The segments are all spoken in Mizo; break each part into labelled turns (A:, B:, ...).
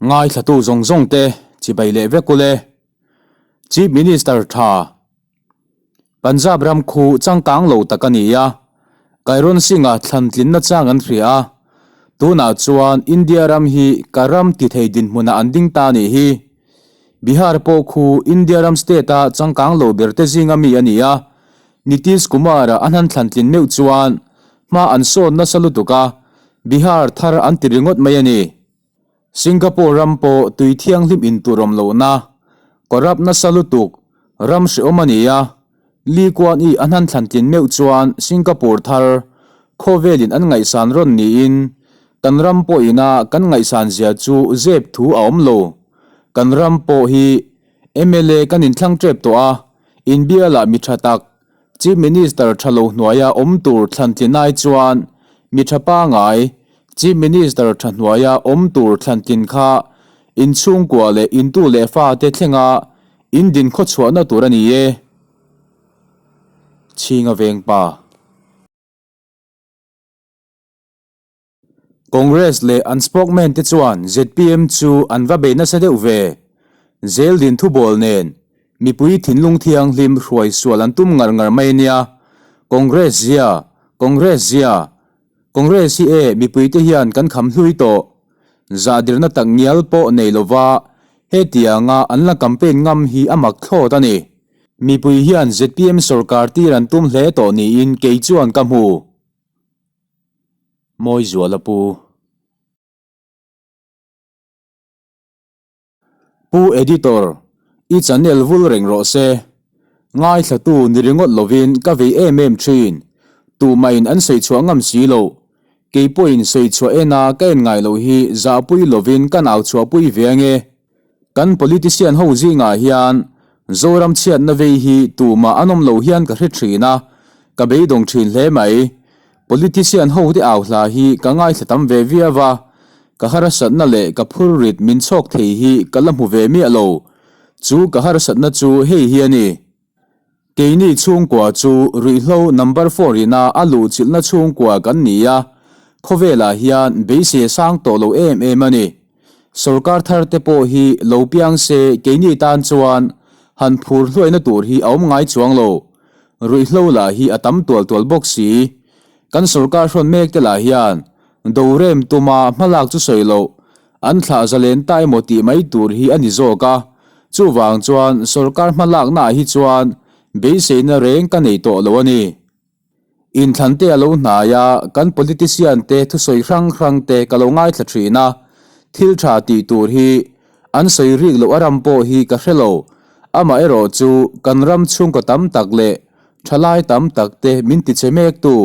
A: Ngaithlatu zawng zawng te chibai leh vek ule. Chief Minister tha Punjab ram khu changkang lo tak a ni a, Kairon Singh-a thlantlinna chang an hria a, tunah chuan India ram hi ka ram ti thei dinhmunah an ding ta a nih hi. Bihar pawh khu India ram state-a changkang lo ber te zinga mi a ni a, Nitish Kumar-a a hnan thlantlin meuh chuan hma an sawn nasa lutuk a, Bihar thar an ti ringawt mai a ni. Singapore ram pawh tui thianghlim in tur awm lohna, corrupt nasa lutuk, ram hrehawm a ni a. Lee Kuan Yew a hnan thlantlin meuh chuan Singapore thar khawvelin an ngaihsan rawn niin kan ram pawhina kan ngaihsan zia chu zep thu a awm lo. Kan ram pawh hi mla kan inthlang tep tawh a, inbialah mi tha tak, Chief Minister tha lo hnuaia awm tur thlantlin ai chuan mi tha pangai, Chief Minister tha hnuaia awm tur thlantlin kha inchhungkua leh intu leh fate thlenga in din khawchhuahna tur a ni e. Chhinga veng pa. Congress leh an spokesman te chuan zpm chu an va bei nasa deuh ve. Zeldin thubawl nen mipui thinlung thianghlim hruai sual an tum ngar ngar mai nia. Congress zia, Congress zia, Congress hi e mipui te hian kan kham hlui tawh. Zahdirna tak ngial pawh nei lova hetianga an la campaign ngam hi a mak thlawt a ni. Mipui hian zpm sorkar tir an tum hle tawh niin kei chuan ka hmu. Mawizuala Pu. Pu Editor, i channel vul reng rawh se. Ngaithlatu ni ringawt lovin ka vei em em thin. Tuhmahin an sawi chhuah ngam si lo. Kei pawhin sawi chhuah ena ka en ngai loh hi zahpui lovin ka nau chhuahpui ve ange. Kan politician ho zingah hian Zoram chhiatna vei hi tumah an awm lo hian ka hre thin a, ka beidawng thin hle mai. Politician ho te au hla hi ka ngaithla tam ve viau a, ka harsatna leh ka phurrit min chhawk thei hi ka la hmu ve miah lo. Chu ka harsatna chu hei hi a ni. Keini chhungkua chu ruihhlo number four ina a luhchilhna chhungkua kan ni a, khawvelah hian beisei a sang tawh lo em em a ni. Sorkar thar te pawh hi lo piang se keini tan chuan han phur hluaina tur hi a awm ngai chuang lo. Ruihhlo lah hi a tam tual tual bawk si. Kan sorkar hrawn mek te lah hian dorem tuma hmalak chu sawi loh an thlah zalen ta emaw tih mai tur hi a ni zawk a. Chuvang chuan sorkar hmalaknaah hi chuan beiseina reng ka nei tawh lo a ni. Inthlan te a lo hnai a, kan politician te thusawi hrang hrang te ka lo ngaithla thin a, thil tha tih tur hi an sawi rik loh a ram pawh hi ka hre lo. Amaherawh chu kan ram chhungkaw tam tak leh thalai tam tak te min ti che mek tu,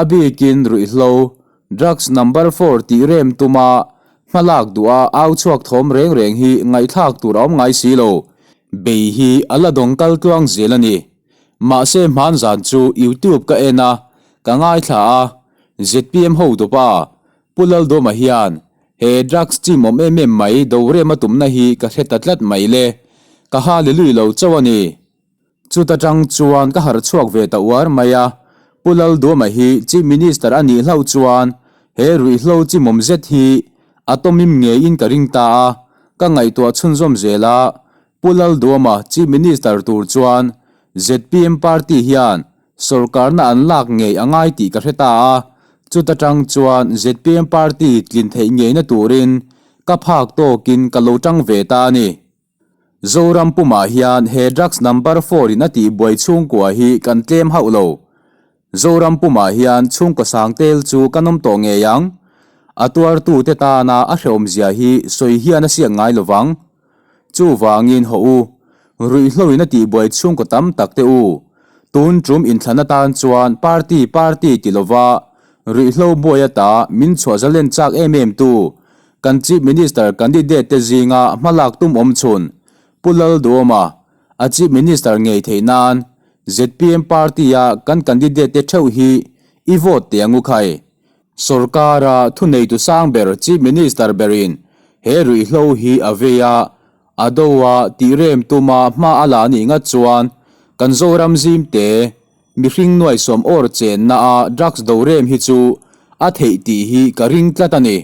A: a bikin ruihhlo, drugs number four tih rem tuma hmalak duha au chhuak thawm reng reng hi ngaihthlak tur a awm ngai si lo. Bei hi a la dawng kal tluang zel a ni. Mahse hmanzan chu YouTube ka en a, ka ngaithla a, zpm ho tupa Pu Laldawma hian he drugs chim awm em em mai do rem a tumna hi ka hre ta tlat mai le, ka hallelui lo chauh a ni. Chuta tang chuan ka harh chhuak ve ta uar mai a, Pu Laldawma hi Chief Minister a nih hlauh chuan he ruihhlo chimawm zet hi a tawmim ngeiin ka ring ta a, ka ngaihtuah chhunzawm zel a, Pu Lalduama Chief Minister tur chuan zpm party hian sawrkarna an lak ngei a ngai tih ka hre ta a, chuta tang chuan zpm party tlin theih ngeina turin ka phak tawkin ka lo tang ve ta a ni. Zoram pumah hian he drugs number four in a tihbuai chhungkua hi kan tlem hauh lo. Zoram pumah hian chhungkaw sang tel chu kan awm tawh ngei ang. A tuartute tana a hrehawmzia hi sawi hian a siak ngai lovang. Chuvangin haw u, ruihhloin a tihbuai chhungkaw tam tak te u, tun tum inthlan atan chuan party party ti lova ruihhlo buai ata min chhuah zalen chak em em tu kan Chief Minister candidate te zinga hmalak tum awm chhun Pu Lalduhoma a Chief Minister ngei theih nan zpm party-a kan candidate te theuh hi i vote teh ang u khai. Sorkara thuneitu sang ber Chief Minister berin he ruihhlo hi a vei a, a do a, tih rem tuma hma a la nih ngat chuan kan Zoram zimte mihring nuaisawm awr chenna a drugs do rem hi chu a theih tih hi ka ring tlat a ni.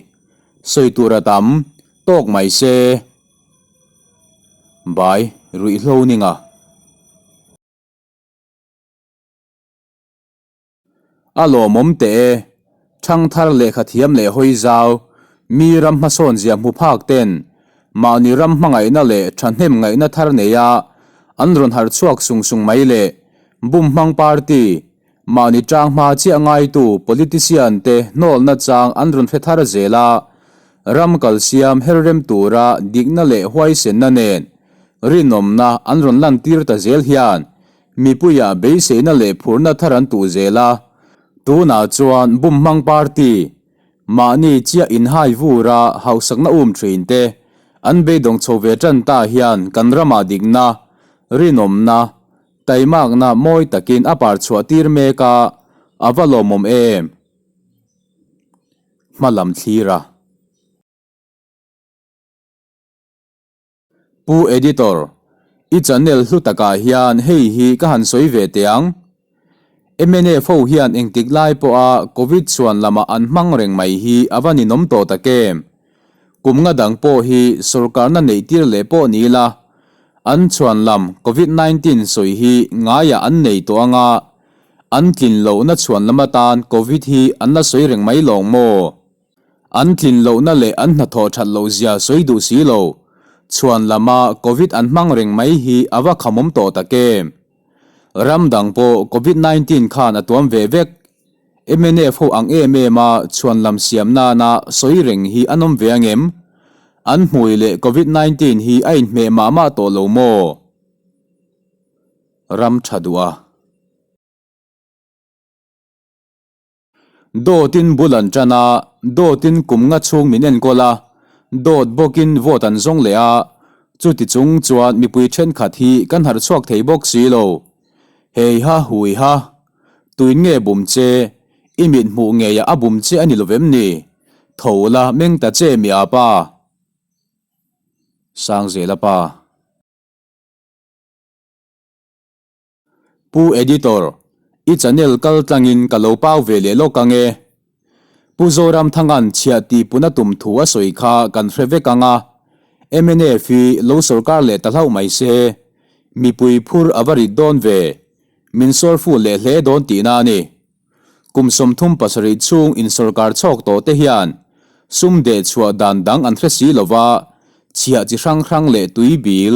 A: Sawi tur a tam. Tawk mai se. Bai ruihhlo ninga. A lawmawm teh e. Thangthar lehkha thiam leh hawi zau, mi ram hmasawn zia hmu phak ten mahni ram hmangaihna leh thahnem ngaihna thar neia an rawn harh chhuak sung sung mai leh bum hmang party, mahni tang hma chiah ngaitu politician te hnawlna chang an rawn hre thar zel a, ram kalsiam her rem tura dikna leh huaisenna nen rinawmna an rawn lantir ta zel hian Mipuiah beiseina leh phurna thar an tuh zel a, tunah chuan bum hmang party, mahni chiah inhai vura hausakna um thin te an beidawng chho ve tan ta hian kan ramah dikna, rinawmna, taimakna mawi takin a par chhuah tir mek a, a va lawmawm em? Hma lam thlir a. Pu Editor, i channel hlu takah hian hei hi ka han sawi ve teh ang. Mnf ho hian engtik lai pawha Covid chhuan lamah an hmang reng mai hi a va ninawm tawh tak em? Kum nga dang pawh hi sawrkarna neih tir leh pawh ni ila, an chhuan lam Covid 19 sawi hi ngaiah an nei tawh anga, an tlin lohna chhuan lam atan Covid hi an la sawi reng mai lawng maw? An tlin lohna leh an hnathawh that loh zia sawi duh si lo. Chhuan lama Covid an hmang reng mai hi a va khamawm tawh tak em? Ram dang pawh Covid 19 khan a tuam ve vek. Mnf ho ang em em a chhuan lam siam nana sawi reng hi an awm ve ang em? An hmui leh Covid 19 hi a inhmeh mah mah tawh lo maw? Ram tha duh a. Dawtin bul an tan a, dawtin kum nga chhung min enkawl a, dawt bawkin vote an zawng leh a, chuti chung chuan mipui thenkhat hi kan harh chhuak thei bawk si lo. Heiha huiha, tuin nge bum che, i mit hmuh ngeiah a bum che a ni lovem ni? Tho la meng ta che mi a pa. Sangzela pa. Pu Editor, i channel kal tlangin ka lo pau ve leh lawk ang e. Pu Zoramthanga'n chhiah tih pun a tum thu a sawi kha kan hre vek ang a, mnf hi lo sawrkar leh ta hlauh mai se, mipui phur a va rit dawn ve, min sawrfu leh hle dawn tihna a ni. Kum 37 chhung insawrkar chhawk tawh te hian sum deh chhuah dan dang an hre si lova, chhiah chi hrang hrang leh tui bill,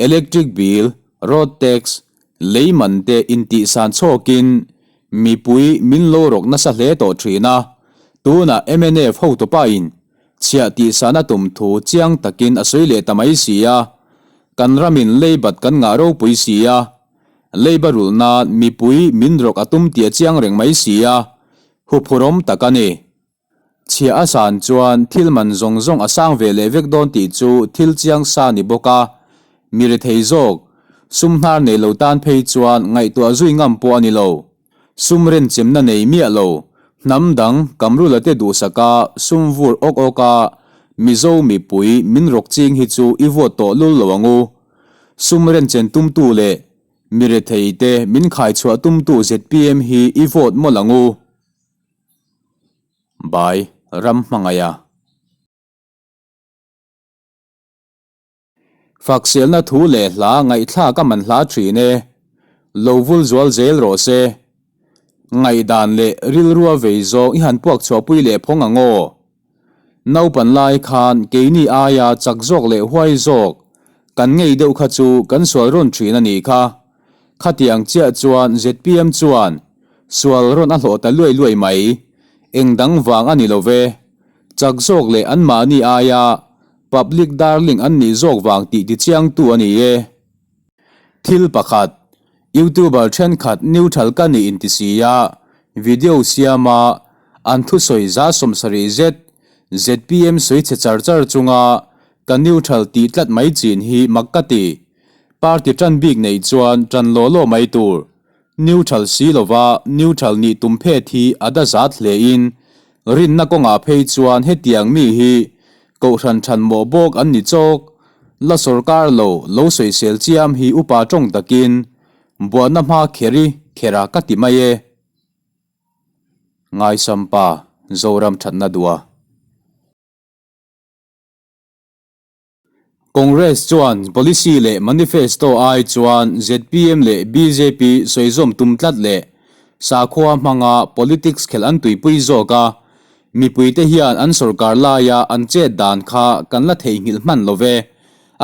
A: electric bill, road tax, lei man te intihsan chhawkin mipui min lo rawk nasa hle tawh thin a, tunah mnf hotupain chhiah tihsan a tum thu chiang takin a sawi leh ta mai si a, kan ramin leibat kan ngah ropui si a. Leiba rulh nan mipui min rawk a tum tih a chiang reng mai si a, huphurawm tak a ni. Chhiah a san chuan thil man zawng zawng a sang ve leh vek dawn tih chu thil chiang sa ni bawk a, mi rethei zawk, sum hnar nei lo tan phei chuan ngaihtuah zui ngam pawh a ni lo. Sum renchemna nei miah lo, hnam dang Kamrula te duhsaka sum vur awk awk a Mizo mipui min rawk ching hi chu i vote tawh lul lo ang u. Sum renchen tumtu leh mi rethei te min khaichhuah tumtu zpm hi i vote mawlh ang u. By Ramhmangaiha. Fakselna thu leh hla ngaihthlak a man hla thin e. Lo vul zual zel rawh se. Ngaihdan leh rilrua vei zawng i han puak chhuahpui leh phawng ang aw. Naupan lai khan keini aia chak zawk leh huai zawk kan ngei deuh kha chu kan sual rawn thin a nih kha. Khatiang chiah chuan zpm chuan sual rawn a hlawh ta luai luai mai. Eng dang vang a ni lo ve. Chak zawk leh anmahni aia Public darling an nih zawk vang tih tichiangtu a ni e. Thil pakhat, YouTuber thenkhat neutral ka nih inti si a, video siama an thusawi 70% zet zpm sawi chhe char char chunga ka neutral tih tlat mai chin hi mak ka ti. Party tan bik neih chuan tan law law mai tur. Neutral si lova neutral nih tum phet hi a da zat hle in rinna kawngah phei chuan hetiang mi hi kohhran than mawh bawk an ni chawk. La sawrkar lo lo sawisel chiam hi upa tawng takin buahna hma kheri khera ka ti mai e. Ngaisampa Zoram thatna duha. Congress chuan policy leh manifesto ai chuan zpm leh bjp sawizawm tum tlat leh sakhua hmanga politics khelh an tuipui zawk a, mipuite hian an sorkar laia an chet dan kha kan la theihnghilh hman lo ve,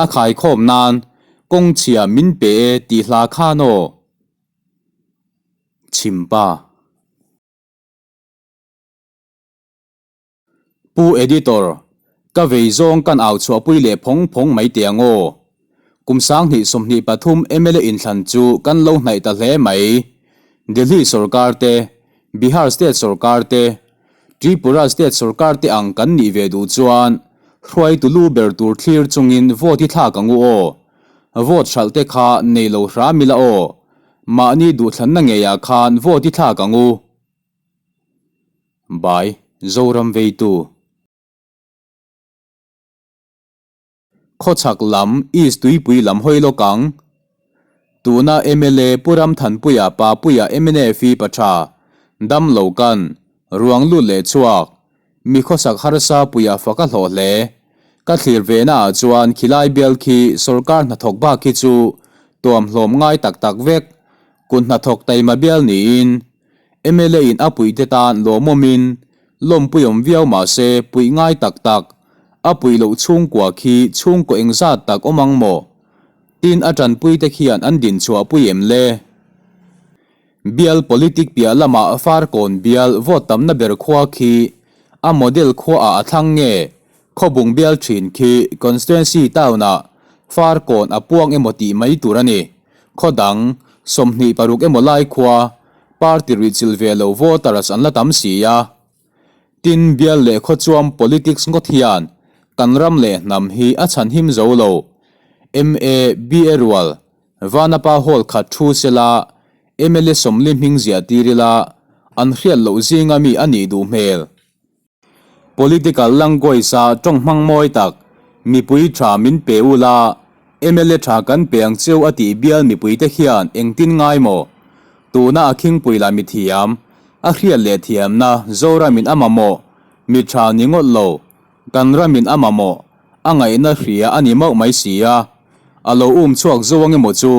A: a khaikhawm nan kawng chhia min pe e tih hla khan aw. Chhimpa. Pu Editor, ka vei zawng kan au chhuahpui leh phawng phawng mai teh ang aw. Kum 2023 mla inthlan chu kan lo hnaih ta hle mai. Delhi sorkar te, Bihar state sorkar te, Tripura state sorkar te ang kan nih ve duh chuan hruaitu lu ber tur thlir chungin vote hi thlak ang u aw. Vote hralh te kha nei lo hram ila aw. Mahni duhthlanna ngeiah khan vote hi thlak ang u. By, Zoram Veitu. Khawchhak lam East Tuipui lam hawi lawk ang. Tuna mla Pu Ramthanpuia Papuia mnf i pa tha, dam lo kan, ruang lut leh chhuak, mi khawsak harsa puia fak a hlawh hle. Ka thlir ve naah chuan khilai bial khi sorkar hnathawk bak khi chu tuam hlawm ngai tak tak vek, kut hnathawk taima bial niin Mla in a puihte tan lawmawmin lawmpuiawm viau mah se puih ngai tak tak, a puih loh chhungkua khi chhungkaw engzat tak awm ang maw? Tin a tanpuite khian an dinchhuahpui em le? Bial politic piah lamah Farkawn bial vote tamna ber khua khi a model khuaah a thlang nge Khawbung bial thin khi constituency town-ah Farkawn a puang emaw tih mai tur a ni. Khaw dang, 26 emaw lai khua, party ruihchilh ve lo voters an la tam si a. Tin, bial leh khaw chuam politics ngawt hian kan ram leh hnam hi a chhanhim zo lo. MA, BA rual, Vanapa hall khat thu sela, mla 40 hming ziah tir ila, an hriat loh zinga mi a nih duh hmel. Political language-a tawng hmang mawi tak, mipui tha min pe u la, mla tha kan pe ang cheu a tih bial mipuite hian engtin ngai maw? Tuna a khingpui lah mithiam, a hriat leh thiamna Zoramin a mamawh, mi tha ni ngawt lo, kan ramin a mamawh, a ngaihna hria a ni mauh mai si a, a lo um chhuak zo ang emaw chu?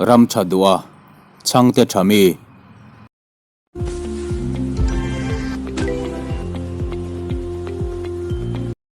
A: Ram tha duh a, chhangte tha mi.